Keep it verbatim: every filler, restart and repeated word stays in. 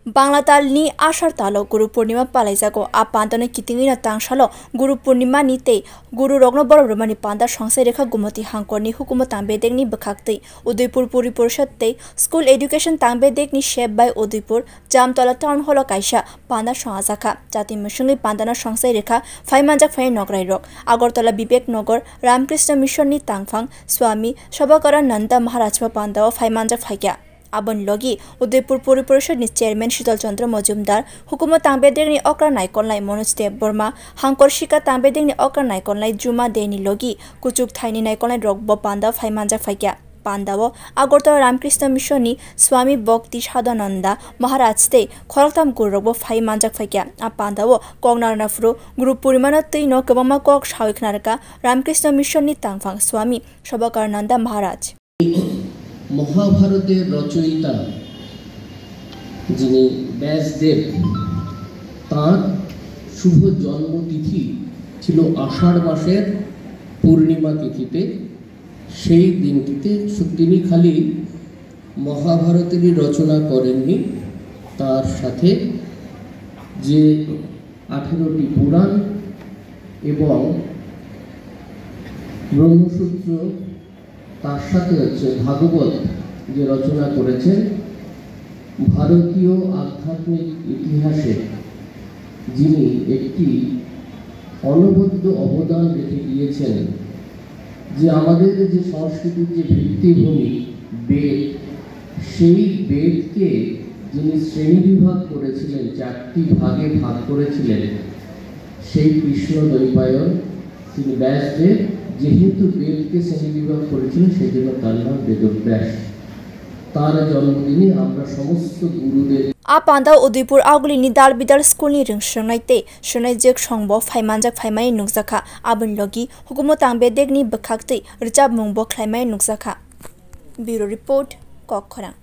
Bangla talni Ashar talo Guru Purnima palaijago. A pandano kitingwino tangsalo Guru Purnimani tei guru rokno borok rwmani panda songsai rekha Gumoti hangkorni hukumu tangbedekni bwkhaktwi Udaipur Puri Porishad tei School Education tangbedekni sep bai Udaipur Jamtola Town Hall o kaisa panda songajakha. Jati musungni pandano songsai rekha phaimanjak phai nograi rok. Agartala Bibek Nagar Ramakrishna Mission ni tangphang Swami Sabakarananda Maharaj bo pandao phaimanjak phaikha. Aboni logi Udaipur Puri Porishad ni Chairman Shital Chandra Majumdar, hukumu tangbedekni okra naikolnai Manoj Debbarma, hangkor sika tangbedekni okra naikolnai Juma Deni logi kuchuk thaini naikolnai rok bo panda phaimanjak phaikha. Pandao Agartala Ramakrishna Mission ni Swami Bhakti Sadhananda Maharaj tei khoroktham guru rok bo phaimanjak phaikha. A pandao kok narwna phuru Guru Purnimano twino kwbangma kok sawi khna rwkha Ramakrishna Mission ni tangphang Swami Sabakarananda Maharaj. মহাভারতের রচয়িতা যিনি ব্যাসদেব, তাঁর শুভ জন্মতিথি ছিল আষাঢ় মাসের পূর্ণিমা তিথিতে। সেই দিনটিতে শু-, তিনি খালি মহাভারতেরই রচনা করেননি, তার সাথে যে আঠেরোটি পুরাণ এবং ব্রহ্মসূত্র, তার সাথে হচ্ছে ভাগবত যে রচনা করেছেন, ভারতীয় আধ্যাত্মিক ইতিহাসে যিনি একটি অনবদ্য অবদান রেখে গিয়েছেন, যে আমাদের যে সংস্কৃতির যে ভিত্তিভূমি বেদ, সেই বেদকে যিনি শ্রেণীবিভাগ করেছিলেন, চারটি ভাগে ভাগ করেছিলেন, সেই কৃষ্ণ দ্বৈপায়ন, তিনি ব্যাসদেব, যেহেতু বেদকে শ্রেণীবিভাগ করেছিলেন, সেই জন্য তার নাম বেদব্যাস। তার জন্মদিনে আমরা সমস্ত গুরুদের A panda Udaipur Agulini Dal Bidal School ni rwngswngnai tei swnaijwk songbo phaimanjak phaimani nukjakha. Aboni logi hukumu tangbedekni bwkhaktwi rwchapmungbo khlaimani nukjakha. Bureau Report, Kokkhorang.